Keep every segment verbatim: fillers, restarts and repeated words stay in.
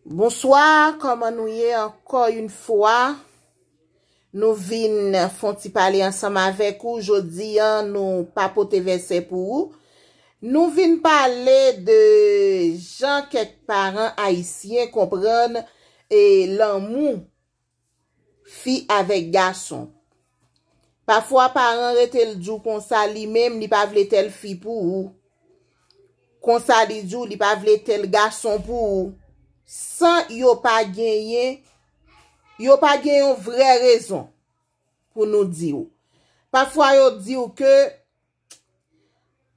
Bonswa, kòman nou ye ankò yon fwa? Nou vin fè yon ti pale ansanm avèk ou. Jodi a, nou pa pote vèsè pou ou. Nou vin pale de jan kèk paran ayisyen konprann e lanmou fi avèk gason. Pafwa, paran rete l di w konsa, li menm, li pa vle tèl fi pou ou. Konsa, li di w, li pa vle tèl gason pou ou. San yo pa genyen, yo pa gen yon vrè rezon pou nou di w. Pafwa, yo di w ke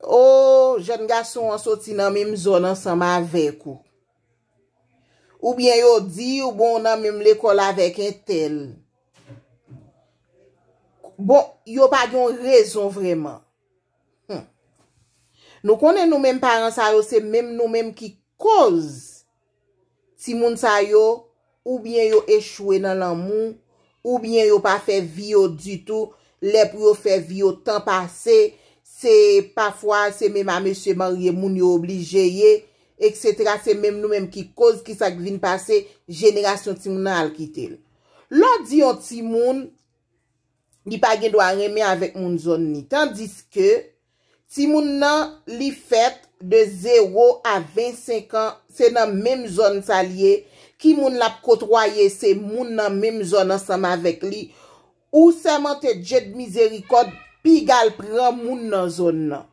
o, jèn gason an soti nan menm zòn ansanm avèk ou. Oubyen yo di w, bon, w nan menm lekòl avèk entèl. Bon, yo pa gen yon rezon vrèman. Hmm. Nou konnen nou menm paran sa yo, se menm nou menm ki koz timoun sa yo, oubyen yo echwe nan lanmou, oubyen yo pa fè vi yo ditou. Lè pou yo fè vi yo, tan pase, se pafwa se menm a mesye marye moun yo oblije ye, etsetera. Se menm nou menm ki koz ki sa k vin pase, jenerasyon timoun nan al kite l. Lè w di yon timoun, li pa gen dwa renmen avèk moun zòn li. Tandiske timoun nan, li fèt de zewo a vennsenk an, se nan menm zòn sa l ye, ki moun l ap kotwaye, se moun nan menm zòn ansanm avèk li. Ou sèmante Dye de mizerikòd, piga l pran moun nan zòn nan.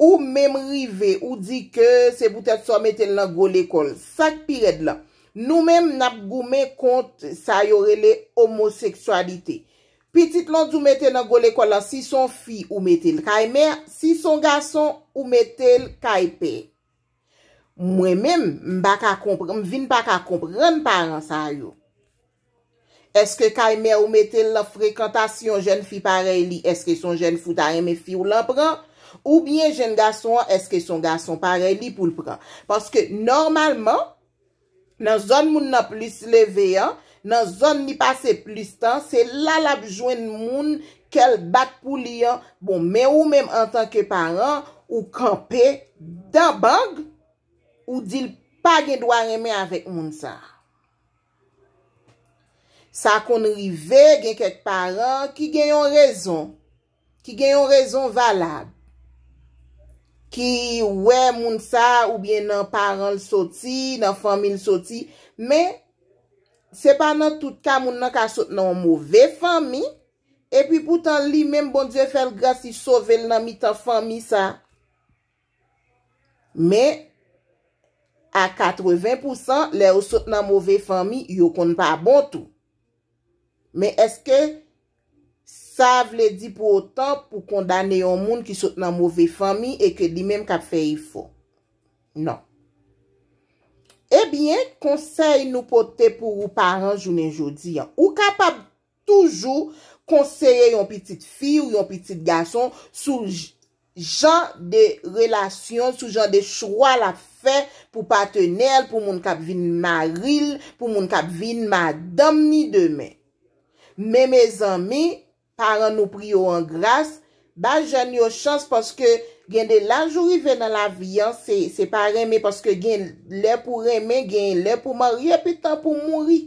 Ou menm rive, ou di ke se poutèt sa w mete l nan gwo lekòl. Sa k pi rèd la, nou menm n ap goumen kont sa yo rele omoseksyalite. Pitit lan w di w mete nan gwo lekòl la, si se yon fi, ou mete l kay mè, si se yon gason, ou mete l kay pè. Mwen menm, m pa ka konprann, m vin pa ka konprann paran sa yo. Èske kay mè ou mete l nan frekantasyon jèn fi parèy li? Èske se yon jèn fi ou ta renmen fi w lan pran? Oubyen jèn gason an, èske se yon gason parèy li pou l pran? Paske nòmalman, nan zòn moun nan plis leve an, nan zòn li pase plis tan, se la l ap jwenn moun kè l bat pou li an. Bon, men ou menm antanke paran, ou kanpe dan bang, ou di l pa gen dwa renmen avèk moun sa a. Sa konn rive, gen kèk paran ki gen yon rezon, ki gen yon rezon valab, ki wè moun sa a oubyen nan paran l soti, nan fanmi l soti, men se pa nan tout ka moun nan ka sot nan yon move fanmi, epi poutan li menm Bondye fè l gras, li sove l nan mitan fanmi sa a. Men, a katreven pousan, lè yo sot nan move fanmi, yo konn pa bon tou. Men èske sa vle di pou otan pou kondane yon moun ki sot nan move fanmi e ke li menm k ap fè efò? Non. Ebyen, konsèy nou pote pou ou paran jounen jodi an. Ou kapab toujou konseye yon pitit fi ou yon pitit gason sou j-, jan de relasyon, sou jan de chwa l ap fè pou patnè l, pou moun k ap vin mari l, pou moun k ap vin madanm ni demen. Men mezanmi, paran nou pri yo an gras, ba jèn yo chans paske gen de laj ou rive nan lavi an, se, se pa renmen paske gen lè pou renmen, gen lè pou marye, epi tan pou mouri.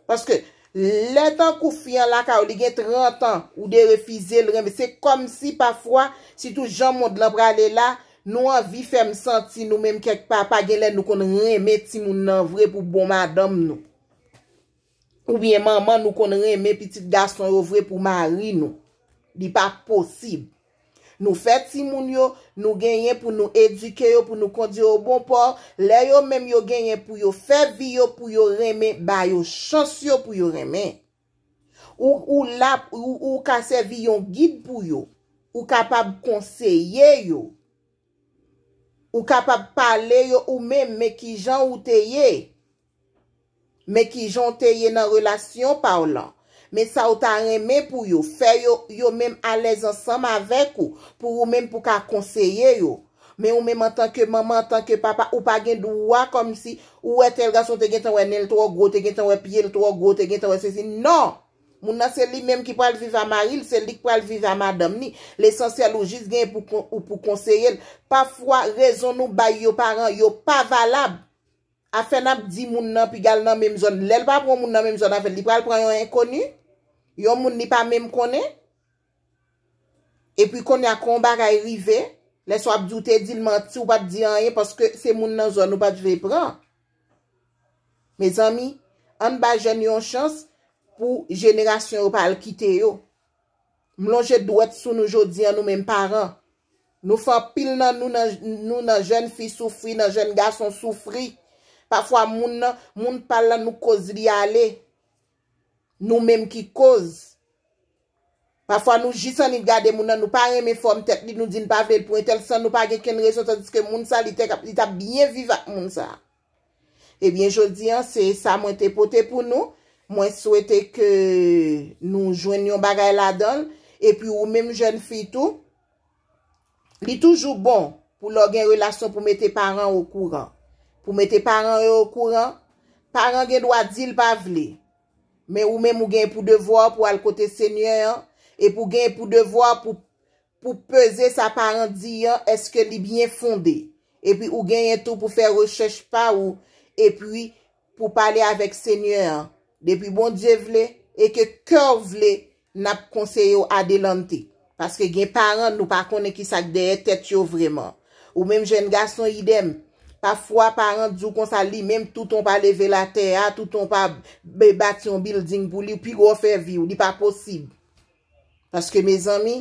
Paske lè tankou fi an lakay ou, li gen trant an, ou derefize l renmen. Se kòmsi pafwa, sitou jan mond lan prale la, nou anvi fè m santi nou menm kèk papa, gen lè nou konn renmen timoun nan vre pou bon madanm nou. Oubyen manman nou konn renmen pitit gason yo vre pou mari nou. Li pa posib. Nou fè timoun yo, nou genyen pou nou edike yo, pou nou kondui yo bon pò. Lè yo menm yo genyen pou yo fè vi yo, pou yo renmen, ba yo chans yo pou yo renmen. Ou, ou la, ou, ou ka sèvi yon gid pou yo. Ou kapab konseye yo. Ou kapab pale yo ou menm, men kijan ou te ye. Men kijan w te ye nan relasyon pa w lan. Men sa w ta renmen pou yo. Fè yo, yo menm alèz ansanm avèk ou, pou ou menm pou ka konseye yo. Men ou menm antanke manman, antanke papa, ou pa gen dwa kòmsi ou wè tèl gason te gentan wè nen l twò gwo, te gentan wè pye l twò gwo, te gentan wè sesi. Non! Moun nan se li menm ki pral viv a mari l, se li k pral viv a madanm ni. Lesansyèl ou jis gen pou ou pou konseye l. Pafwa rezon nou bay yo paran yo pa valab. Afè n ap di moun nan piga l nan menm zòn. Lè l pa pran moun nan menm zòn avè l, li pral pran yon enkoni, yon moun li pa menm konnen. Epi kounye a kon bagay rive, lè sa w ap di w te di l manti, ou pa t di anyen paske se moun nan zòn ou pa t vle pran. Mezanmi, ann ba jèn yo yon chans pou jenerasyon yo pa al kite yo. M lonje dwèt sou nou jodi an, nou menm paran. Nou fè anpil nan nou nan, nou nan jèn fi soufri, nan jèn gason soufri. Pafwa moun nan, moun pa l la nou koz li ale. Nou menm ki koz. Pafwa nou jis annik gade moun nan, nou pa renmen fòm tèt li, nou di n pa vle l pou entèl san nou pa gen kenn rezon, tandiske moun sa li te, li t ap byen viv ak moun sa. Ebyen jodi an se sa mwen te pote pou nou. Mwen swete ke nou jwenn yon bagay ladan l. Epi ou menm jèn fi tou, li toujou bon pou lè w gen relasyon pou mete paran okouran. Pou mete paran yo okouran, paran gen dwa di l pa vle. Men ou menm ou gen pou devwa pou al kote Senyè an, epi ou gen pou devwa pou pou peze sa paran di an, èske li byen fonde. Epi ou genyen tou pou fè rechèch pa ou, epi pou pale avèk Senyè an. Depi Bondye vle, e ke kè w vle, n ap konseye w adelante. Paske gen paran nou pa konnen ki sa k dèyè tèt yo vrèman. Ou menm jèn gason idèm. Pafwa paran di w konsa li menm toutan w pa leve l atè a, toutan w pa bati yon bilding pou li, pi gwo fè vi w, li pa posib. Paske mezanmi,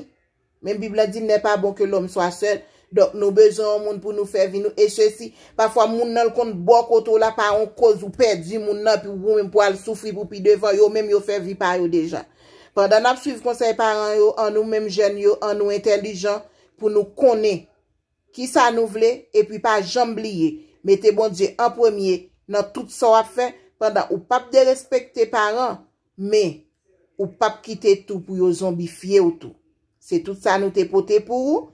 menm Bib la di n'est pas bon que l'homme soit seul. Donk nou bezwen yon moun pou nou fè vi nou. E sesi, pafwa moun nan l konn bò kote w la pa yon koz ou pèdi moun nan, pi ou menm pou al soufri pou pi devan, yo menm yo fè vi pa yo deja. Pandan n ap swiv konsèy paran yo, an nou menm jèn yo, an nou entèlijan pou nou konnen kisa nou vle, epi pa janm bliye, mete Bondye an premye nan tout sa w ap fè, pandan ou p ap derespekte paran, men ou p ap kite tou pou yo zonbifye w tou. Se tout sa nou te pote pou ou.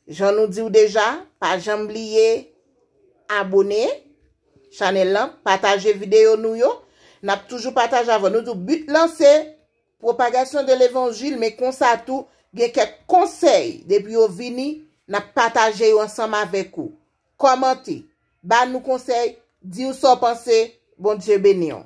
Jan nou di w deja, pa janm bliye abone chanèl lan, pataje videyo nou yo. N ap toujou pataje avè w. Nou di w bit lan se pwopagasyon de levanjil, men konsa tou, gen kèk konsèy, depi yo vini, n ap pataje yo ansanm avèk ou. Kòmante, ba nou konsèy, di w sa w panse, Bondye beni w.